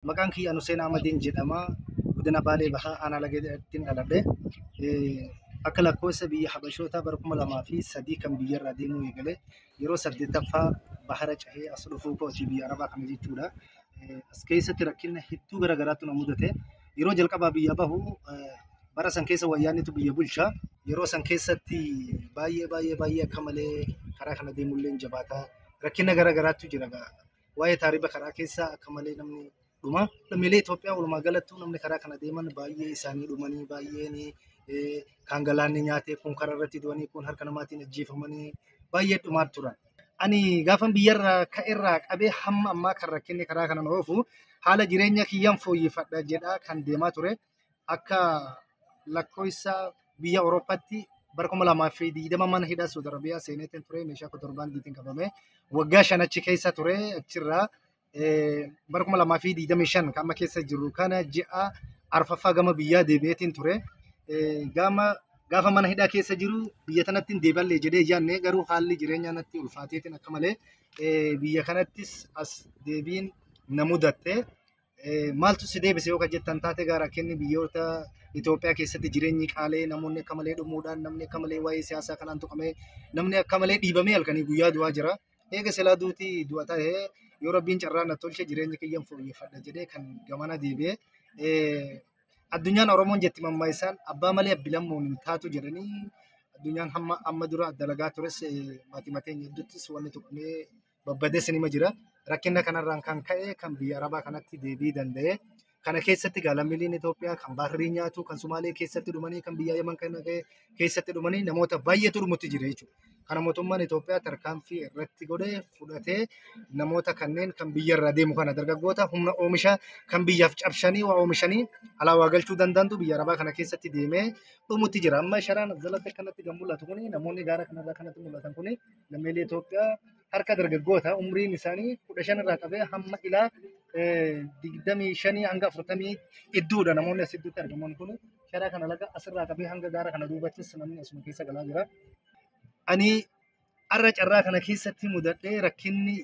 Maqaan kiyya Hussein Ahmadiin jedhama. Godina Baalee Bahaa Aanaa Lageettiin dhaladhe. Akka lakkoofsa biyya Habashootaa bara 2003 kan biyyarraa deemuu eegale yeroo 8ffaa bahara cehee as dhufuu kooti biyya Arabaa kana jechuudha. As keessatti rakkina hedduu gara garaatu na mudate. Yeroo jalqabaa biyya bahu bara san keessa wayyaannitu biyya bulcha. Yeroo san keessatti baay'ee baay'ee baay'ee akka malee karaa kana deemullee jabaataa rakkina gara garaatu jira. Waa'ee taariba karaa keessa akka malee namni dhuma. Lammiilee Itoophiyaa walumaa galattuu namni karaa kana deeman baay'ee isaanii dhumanii baay'een kan galaanni nyaatee kun karaa irratti du'anii kun harka namaatiin ajjeefamanii baay'ee dhumaa turan. Ani gaafan biyyarraa ka'erraa qabee hamma ammaa kan rakkinni karaa kana na oofu haala jireenya kiyyaan fooyyeffadha jedhaa kan deemaa ture. Akka lakkoofsa biyya Awurooppaatti bara 2020 mana hidhaa Saudi Arabiyaa seeneetiin ture meeshaa kontorbaandiitiin qabame. Waggaa 5 achi keessa ture achirraa bara 2025 kan amma keessa jiru kana ji'a arfaffaa gama biyyaa deebi'eetiin ture. Gama gaafa mana hidhaa keessa jiru biyya tanatti hin deebi'allee jedhee yaadne garuu haalli jireenyaa natti ulfaateetiin akka malee biyya kanattis as deebiin na mudatte. Maaltu si deebise yoo kan jettan taate gaara kenni biyyoota Itoophiyaa keessatti jireenyi qaalee namoonni akka malee dhumuudhaan namni akka malee waa'ee siyaasaa kanaan tuqamee namni akka malee dhiibamee halkanii guyyaa du'aa jira. Eega silaa duutii du'a ta'ee yoo rabbiin carraa na tolche jireenya kiyyan fooyyeffadha jedhee kan gamana deebi'ee. Addunyaan Oromoon jetti mammaayisaan abbaa malee abbilammuun hin taatu jedhanii addunyaan hamma amma dura dalagaa tures maatii mateen hedduuttis wanni tuqamee babbadees nima jira. Rakkina kanarraan kan ka'e kan biyya Arabaa kanatti deebii danda'e. Kana keessatti gaa lammiileen Itoophiyaa kan Bahrii nyaatu, kan Sumaalee keessatti dhumanii, kan biyya Yaman kana keessatti dhumanii namoota baay'eetu dhumutti jira jechuudha. Kana mootummaan Itoophiyaa tarkaanfii irratti godhee fudhatee namoota kanneen kan biyyarraa deemu kana dargaggoota humna oomisha kan biyyaaf cabsanii waa oomishanii alaa waa galchuu danda'antu biyya Arabaa kana keessatti deemee dhumutti jira. Amma sharaan jalatti akkanatti kan mul'atu kuni namoonni gaara kanarraa kanatti mul'atan kuni lammiilee Itoophiyaa harka dargaggoota umriin isaanii 15 irraa qabee hamma ilaa 25 hanga 40 idduudha namoonni as idduutti argaman kun sharaa kana laga asirraa qabee hanga gaara kana duubattis namni asuma keessa galaa jira. Ani har'a carraa kana keessatti mudadhee rakkinni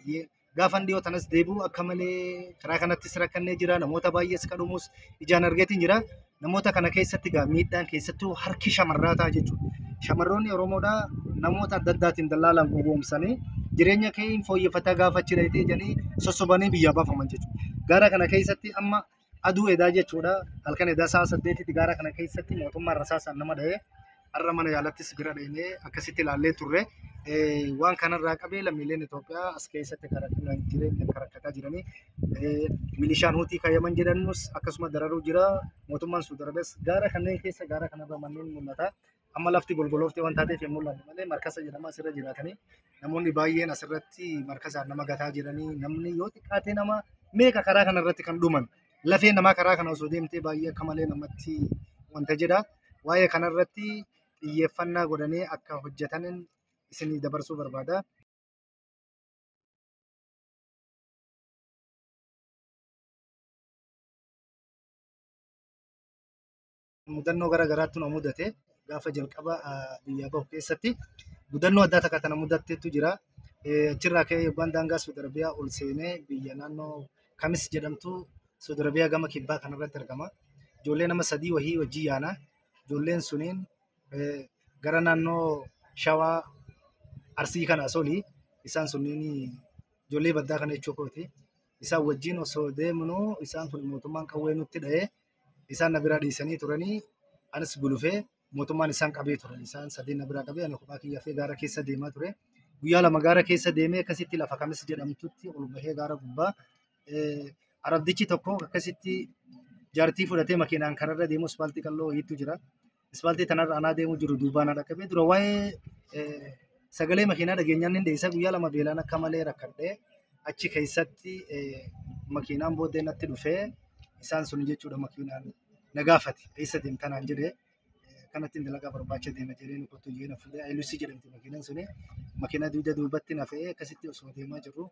gaafan dhiyoo tanas deebi'u akka malee karaa kanattis rakkannee jira namoota baay'ees kadhumus ijaan argeetiin jira. Namoota kana keessatti gaa miidhaan keessattuu harki shamarraa ta'a jechuudha. Shamarroonni Oromoodhaa namoota adda addaatiin dallaalaan gowwoomsanii jireenya kee hin fooyyeffataa gaafa achi dhayitee jedhanii sossobanii biyyaa baafaman jechuudha. Gaara kana keessatti amma aduu edaa jechuudha. Halkan edaa sa'a 8tti gaara kana keessatti mootummaan rasaasaan nama dha'ee har'a mana yaalattis bira dheenee akkasitti ilaallee turre. Waan kanarraa qabee lammiileen Itoophiyaa as keessatti jireenya rakkataa jiranii milishaan Huutii kan Yaman jedhanus akkasuma dararuu jira. Mootummaan Suudi Arabiyaas gaara kanneen keessa gaara kanarra manneen mul'ata. Amma lafti golgolooftee waan taateef hin mul'anne malee markasa jedhama asirra jiraatanii namoonni baay'een asirratti markasaan nama gataa jiranii namni yoo xiqqaate nama meeqa karaa kanarratti kan dhuman lafee namaa karaa kana osoo deemtee baay'ee akka malee namatti wanta jedha. Waa'ee kanarratti xiyyeeffannaa godhanii akka hojjetanin isinii dabarsuu barbaada. Mudannoo gara garaatti nu mudate gaafa jalqaba biyya bahu keessatti mudannoo addaa takka tana mudatteetu jira. Achirraa ka'ee yookaan daangaa Saudi Arabiyaa ol seenee biyya naannoo Kamis jedhamtu Saudi Arabiyaa gama kibbaa kanarratti argama. Ijoollee nama 3 wahii wajjin yaana. Ijoolleen suniin gara naannoo Shawaa Arsii kana as olii isaan sunniin ijoollee baddaa kana jechuu kooti. Isaan wajjin osoo deemnu isaan kun mootummaan qawwee nutti dha'ee isaan na biraa dhiisanii turanii anis gulufee mootummaan isaan qabee ture. Isaan 3 na biraa qabee ani kophaa kiyyaa fi gaara keessa deemaa ture. Guyyaa 2 gaara keessa deemee akkasitti lafa Kamis jedhamtutti ol bahee gaara gubbaa arabdichi tokko akkasitti jaartii fudhatee makiinaan kararra deemu ispaaltii qalloo wayiitu jira. Ispaaltii tanarra anaa deemu jiru duubaan dhaqqabee dura waa'ee sagalee makiinaa dhageenyaan ni dheessa guyyaa 2 beelaan akka malee rakkadhee achi keessatti makiinaan booddee natti dhufee isaan sun jechuudha makiinaan na gaafate eessa deemta naan jedhee kanatti dalagaa barbaacha deema jedhee nu kottu jedhee na fuudhee Ayilusii jedhamti makiinaan suni makiinaa dugda duubatti na fe'ee akkasitti osoo deemaa jirru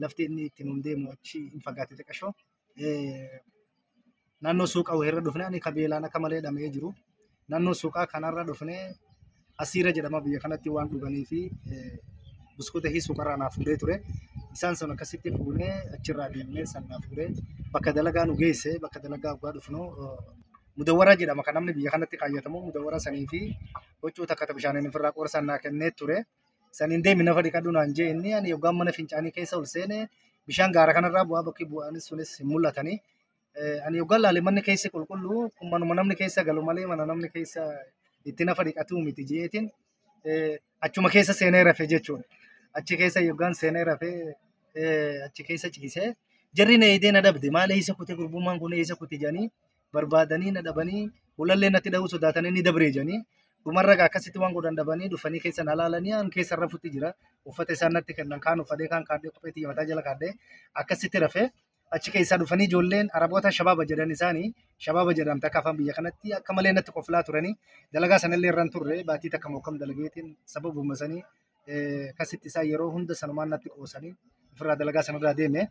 lafti inni ittiin nuun deemu achi hin fagaate xiqqashoo. Naannoo suuqa wayiirra dhufnee ani kabeelaan akka malee dhamee jiru. Naannoo suuqaa kanarra dhufnee asiira jedhama biyya kanatti waan dhuganii fi Buskuuta suuqarraa naaf fuudhee ture. Isaan sun akkasitti fuunee achirraa deemnee san naaf fuudhee bakka dalagaa nu geesse. Bakka dalagaa waggaa dhufnu mudawwara jedhama kan namni biyya kanatti kaayyatamu, mudawwara sanii fi huccuu takka bishaaniin ofirraa qorsan naa kennee ture. Saniin deemi nafa dhiqadhu naan jee inni. Ani yoggaan mana fincaanii keessa ol seene bishaan gaara kanarraa bu'aa, bakki bu'aanis sunis hin mul'atanii. Ani yoggaan laale manni keessa qulqulluu kun manuma namni keessa galu malee mana namni keessa itti nafa dhiqatu miti jeetiin achuma keessa seenee rafe jechuudha. Achi keessa yoggaan seenee rafee achi keessa ciisee jarri na eedee na dhabde, maal eessa kute gurbummaan kun, eessa kute jedhanii barbaadanii na dhabanii, ulallee natti dha'uu sodaatanii ni dabree jedhanii. Dhumarra akkasitti waan godhan dhabanii dhufanii keessa na laalanii an keessa rafutti jira. Uffata isaan natti kennan kaan uffadhee, kaan kaadhee, kophee xiyya mataa jala kaadhee akkasitti rafee. Achi keessaa dhufanii ijoolleen Araboota shabaaba jedhan, isaanii shabaaba jedhamte akka afaan biyya kanatti, akka malee natti qoflaa turanii. Dalagaa sanallee irraan turre, baatii takka mokkam dalageetiin sababuma sanii akkasitti isaan yeroo hunda sanumaan natti qoosanii ofirraa dalagaa sanarraa deeme.